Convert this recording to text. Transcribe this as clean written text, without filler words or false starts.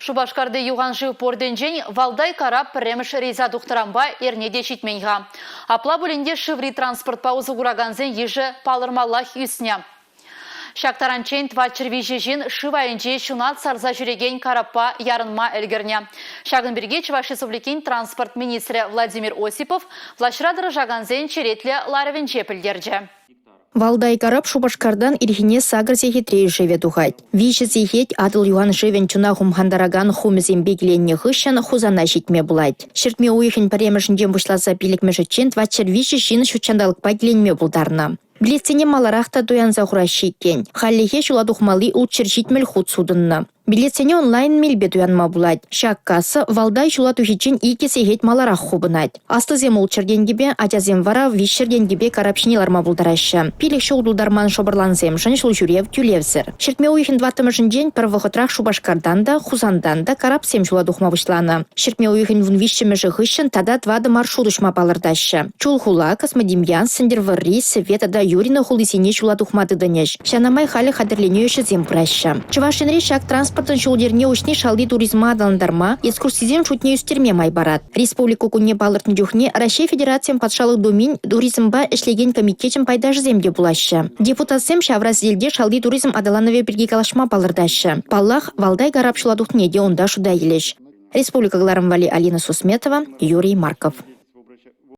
Шупашкарти юханшыв портӗнчен Валдай карап пӗрремӗш рейса тухнӑранпа эрне те ҫитмен-ха. Апла пулин те шыври транспортпа усӑ куракансен йышӗ палӑрмаллах ӳснӗ. Ҫак таранччен 403 ҫын шыв айӗнче ҫунат сарса ҫӳрекен караппа ярӑнма ӗлкӗрнӗ. Ҫакӑн пирки Чӑваш Республикин транспорт министрӗ Владимир Осипов влаҫра тӑрӑшакансен черетлӗ ларӑвӗнче пӗлтерчӗ. Валдай карап Шупашкартан ирхине сакӑр сехетре ишеве тухать. Виҫӗ сехет Атӑл юхан шывӗн чуна хумхантаракан хумӗсемпе киленнӗ хыҫҫӑн Хусана ҫитме пулать. Ҫӗртме уйӑхӗн пӗрремӗшӗнчен пуҫласа пиллӗкмӗшӗччен 403 ҫын ҫут ҫанталӑкпа киленме пултарнӑ. Билетсене маларах та туянса хураҫҫӗ иккен. Хальлӗхе ҫула тухмалли 670 хут сутӑннӑ. Билетсене онлайн мелпе туянма пулать. Ҫак касса Валдай ҫула тухиччен икӗ сехет маларах хупӑнать. Аслисем ултҫӗр тенкӗпе, ачасем вара виҫҫӗр тенкӗпе карап ҫине ларма пултараҫҫӗ. Пилӗк ҫул тултарман шӑпӑрлансемшӗн ҫул ҫӳрев тӳлевсӗр. Ҫӗртме уйӑхӗн тӑваттӑмӗшӗнчен пӗр вӑхӑтрах Шупашкартан та, Хусантан та карапсем ҫула тухма пуҫланӑ. Ҫӗртме уйӑхӗн вунвиҫҫӗмӗшӗ хыҫҫӑн тата тӑватӑ маршрут уҫма палӑртаҫҫӗ. Чулхула, Космодемьянск, Сӗнтӗрвӑрри, Сӗве тата Юрино хулисене ҫула тухма тытӑнӗҫ. Ҫавна май халӗ хатӗрленӳ ӗҫӗсем пыраҫҫӗ. Чӑваш Енре ҫак транспортӑн ҫул-йӗрне уҫни шалти туризма аталантарма, экскурсисен шутне ӳстерме май парать. Республика кунне палӑртнӑ чухне Раҫҫей Федерацийӗн Патшалӑх Думин туризмпа ӗҫлекен комитечӗн пайташӗсем те пулаҫҫӗ. Депутатсем ҫавра сӗтелте шалти туризм аталанӑвӗ пирки калаҫма палӑртаҫҫӗ. Паллах, Валдай карап ҫула тухнине те унта шута илӗҫ. Республика кӑларӑм валли Алина Сусметова, Юрий Марков.